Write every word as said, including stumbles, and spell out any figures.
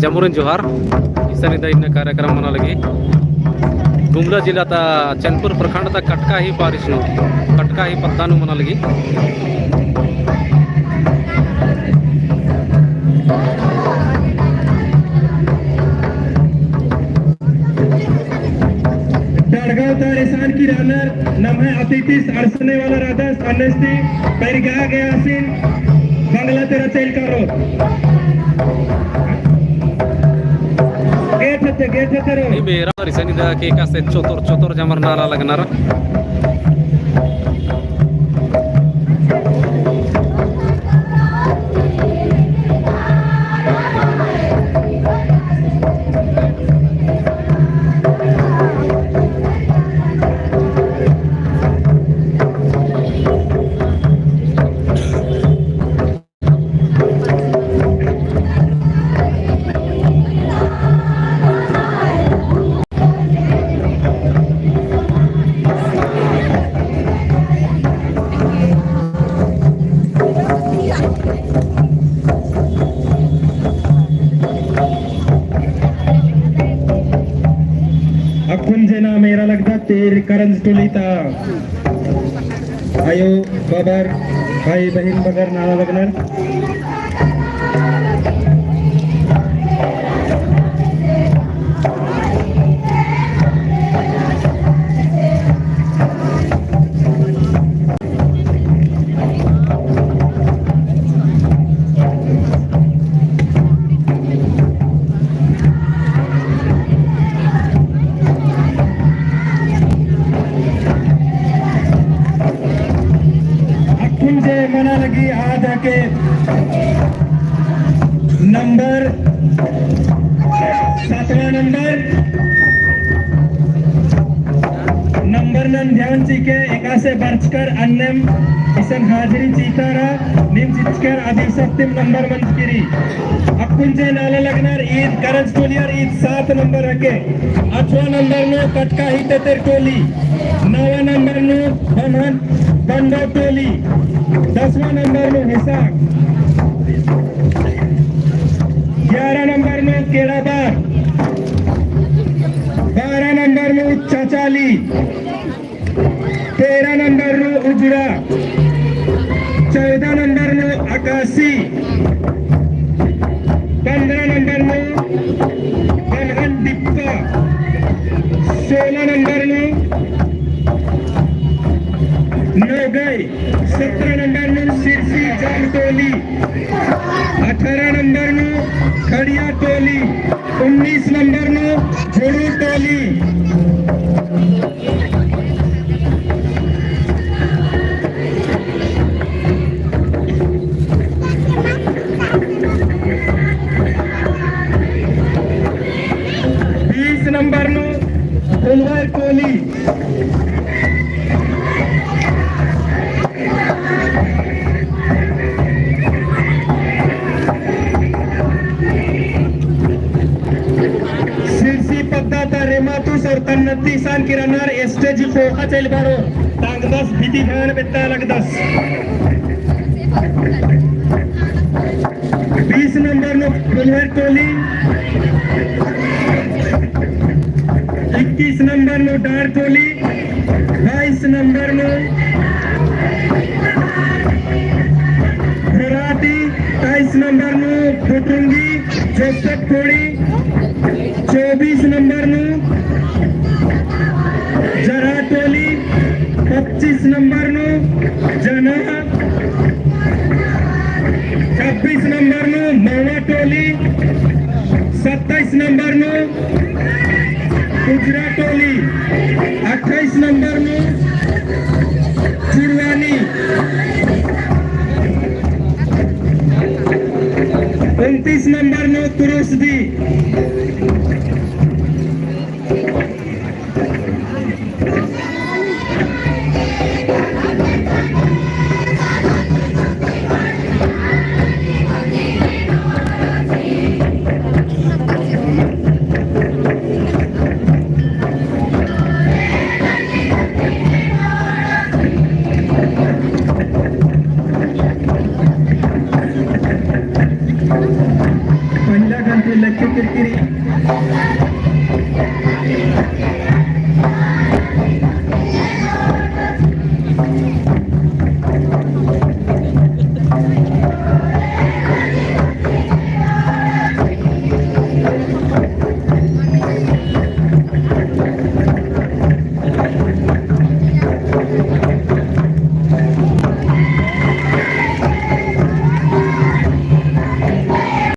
जमुरिन जोहार। इसन इदा इन्ना कार्यक्रम मना लगी। गुमला जिला ता चैनपुर प्रखंड ता कटका ही बारिश नू, कटका ही पद्दा नू मना लगी। डड़गांव ता एसान किरानर नम्है अतिथिस अंड़सने वाला रअदस, अन्नेस ती पैरगा गे आसिन बंगला तेरा तेल करो। गेट हते, गेट हते रो। ई मेरा और इसन इदा के एकासे चोतोर, चोतोर जमर नाला लगनर। अक्कुन जे नाम एरा लगदत, ईर करंज टोली ता आयो बबर, भाई बहिन बगर नाला लगनर। अक्कुन जे मना लगी आद हके नंबर सातवां नंबर, नंबर नन ध्यान चिके एकासे बरचकर अन्नेम इसन हाजिरी चितारा नीम चिचकर अदिन सत्तिम नंबर मंजकी रई। अक्कुन जे नाला लगनर ईद करंज टोलियर ईद सात नंबर हके। अठवा नंबर नू कटका ही तेतेर टोली, नवा नंबर नू बम्हन बंडो टोली, दसवा नंबर नू हिसाक, ग्यारह नंबर नू केड़ाबार, बारह नंबर नू चचाली, तेरह नंबर नू उजड़ा, चौदह नंबर नू अकासी, पन्द्रह नंबर नू बम्हन डिप्पा, सोलह नंबर नू नोगई, सत्रह नंबर नू सिरसी जाम टोली, अठारह नंबर नू खड़िया टोली, उन्नीस नंबर नू झुड़ू टोली। बीस नंबर नू फुलवर टोली। सिरसी पद्दा ता रेमातुस और तन्नती सान किरनर stage ख़ोख़ा चइल बरओर। तांगदस भीती भान बेद्दा लगदस। बीस नंबर नू फुलवर टोली, इक्कीस नंबर नू डार टोली, बाईस नंबर नू घोराटी, तेईस नंबर नू पुटुंगी जोसेफ कोड़ी, चौबीस नंबर नू जरा टोली, पच्चीस नंबर नू जना, छब्बीस नंबर नू मवा टोली, सत्ताईस नंबर नू उजरा टोली, अट्ठाईस नंबर नू चुड़वानी, उनतीस नंबर नू तुरुसदी। पहला घंटी लक्ष्य किरकिरी।